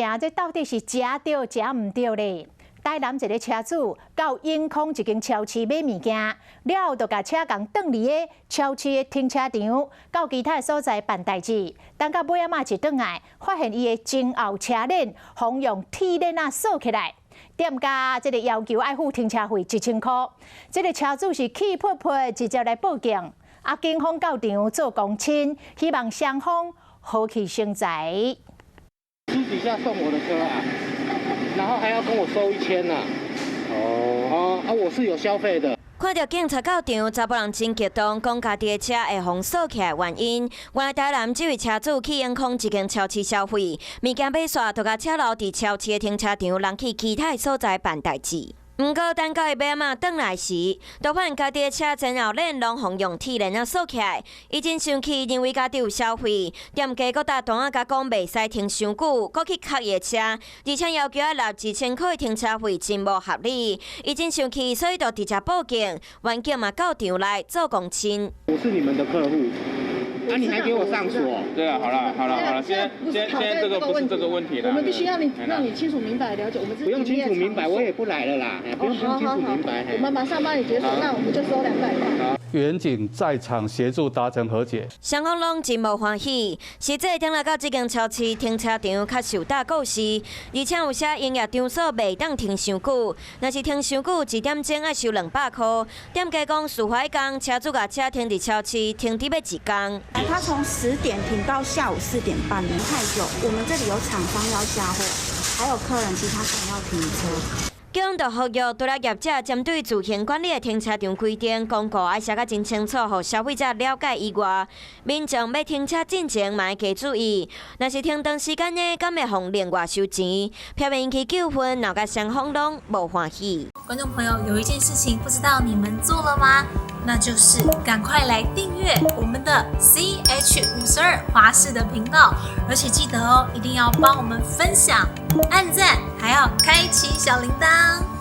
行，這到底是食著食毋著咧？台南一个車主到永康一間超市買物件，了後就共車仝轉佇个超市的停車場，到其他所在辦代誌。等到尾仔嘛一轉來，發現伊的前後車鏈予用鐵鏈仔鎖起來。店家這个要求愛付停車費1000箍，這个車主是氣噗噗，直接來報警。啊，警方到場做公親，希望雙方和氣生財。私底下送我的車啊，然後還要跟我收1000啊！哦，啊，我是有消費的。看著警察到場，查埔人真激動，講家己的車會予鎖起來原因。原來台南這位車主去永康一間超市消費，物件買煞，就共車留佇超市的停車場，人去其他所在辦代誌。毋過等到伊尾仔轉來時，就發現家己的車前後鏈攏予用鐵鏈仔鎖起來。伊真生氣，認為家己有消費，店家閣打單仔共講袂使停傷久，閣去扣伊的車，而且要求愛納1000箍的停車費，真無合理。伊真生氣，所以就直接報警，員警嘛到場來做公親。我是你們的客戶，啊，你還給我上鎖？對啊，好了好了好了，現在現在現在這個不是這個問題了。我們必須讓你讓你清楚明白了解，我們不用清楚明白，我也不來了啦，不用清楚明白。我們馬上幫你解鎖，那我們就收200塊。員警在場協助達成和解。雙方攏真無歡喜。實際頂來到這間超市停車場較受大故事，而且有寫營業場所袂當停傷久，若是停傷久，一點鐘愛收200箍。店家講，事發彼工車主共車停佇超市，停佇欲一工。他從10點停到下午4點半，太久。我們這裡有廠商要下貨，還有客人其他想要停車。警就呼籲，除了業者針對自行管理的停車場規定公告愛寫甲真清楚，予消費者了解以外，民眾欲停車進前嘛愛加注意。若是停長時間呢，敢會予另外收錢？避免引起糾紛，鬧甲雙方攏無歡喜。觀眾朋友，有一件事情不知道你們做了嗎？那就是趕快來訂閱我們的 CH52華視的頻道，而且記得哦，一定要幫我們分享、按讚，還要開啟小鈴鐺。